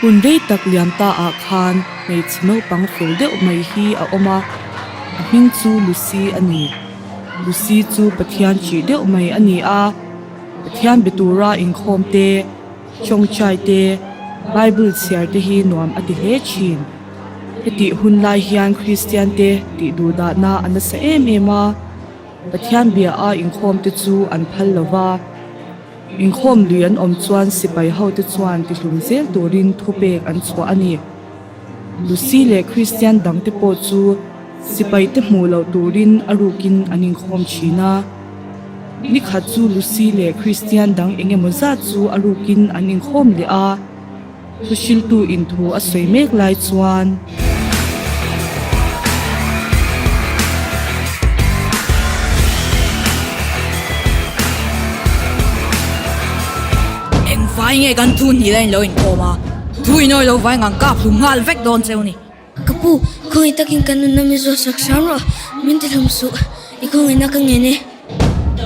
Hun rei tak liam ta ah khan hmeichhe naupang fel deuh mai hi a awm a, a hming chu Lucy a ni. Lucy chu Pathian ṭih deuh mai a ni a, Pathian be tura inkhawm te, tawngtai te, Bible chhiar te hi nuam a ti hle ṭhin. Hetih hun lai hian Kristian te tih duhdahna a nasa em em a, Pathian bia a inkhawm te chu an phal lo va. Inkhawm lui an awm chuan sipai hote chuan tihlum zel turin thupek an chhuah a ni. Lucy leh Kristian dangte pawh chu sipaite hmuh loh turin a rukin an inkhawm thin a. Nikhat chu Lucy leh Kristian dang eng emaw zat chu a rukin an inkhawm leh a. Thuhriltu in thu a sawi mek lai chuan. Eng vai nge kan thu hnih la in lo inkhawm a, thu inawi lo vai ngang kap hlum nghal vek dawn cheu ni. Ka pu, khawngaih takin kan nunna mi zuah sak hram rawh, min ti hlum suh, i khawngaihna ka ngen e.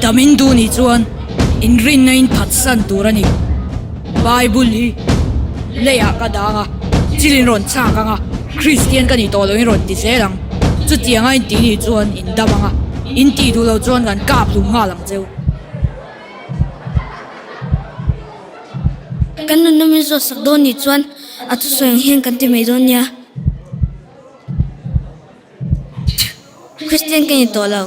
Dam in duh nih chuan inrinna in phatsan tur a ni. Bible hi leiah ka dang a, thil in rawn chhak ang a, Kristian ka nih tawh loh in rawn ti zel ang. Chutianga in tih nih chuan in dam ang a, in tih duh loh chuan kan kap hlum nghal ang cheu. Kan nunna min zawh sak dawn nih chuan a thusawi ang hian kan ti mai dawn nia. Kristian ka ni tawh lo.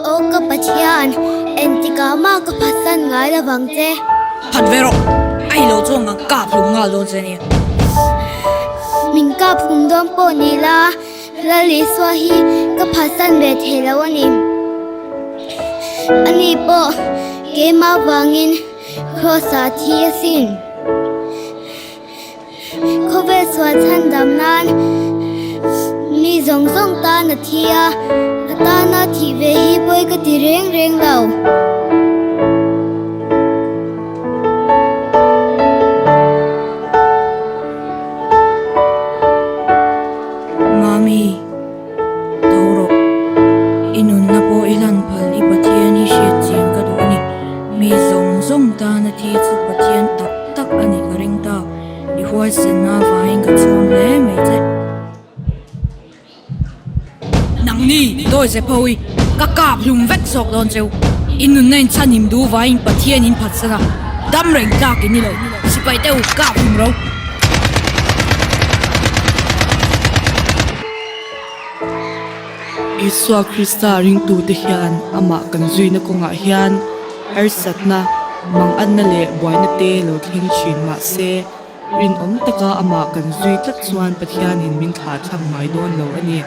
Aw ka Pathian, engtikah mah ka phatsan ngai lo vang che. Phat ve rawh, a i lo chuang ang kap hlum nghal dawn che nia. Min kap hlum dawn pawh ni la, Lal Isua hi ka phatsan ve thei lo a ni. Ani pawh keimah vangin Kraws-ah thi asin. Khawvel sual chhandam nan mi zawng zawng tan a thi a, a tana thih ve hi pawi ka ti reng reng lo. Mami, tho rawh. I nunna pawh i hlan phal i Pathian hi hriat chian ka duh a ni. Mi zawng zawng tana thi chu Pathian tak tak a ni ka ring ta. I huaisenna avangin ka chhung hle mai che. Nangni dawi ze pho i ka kap hlum vek zawk dawn cheu. I nunna in chhanhim duh vangin Pathian in phatsan a, dam reng tlak in ni lo. Sipai te u kap hlum ro. Isua Krista ringtute hian amah kan zuina kawngah hian harsatna, manganna leh buaina te lo thleng thin mah se, rinawm taka amah kan zui tlat chuan Pathianin min thlah thlang ngai dawn lo a ni.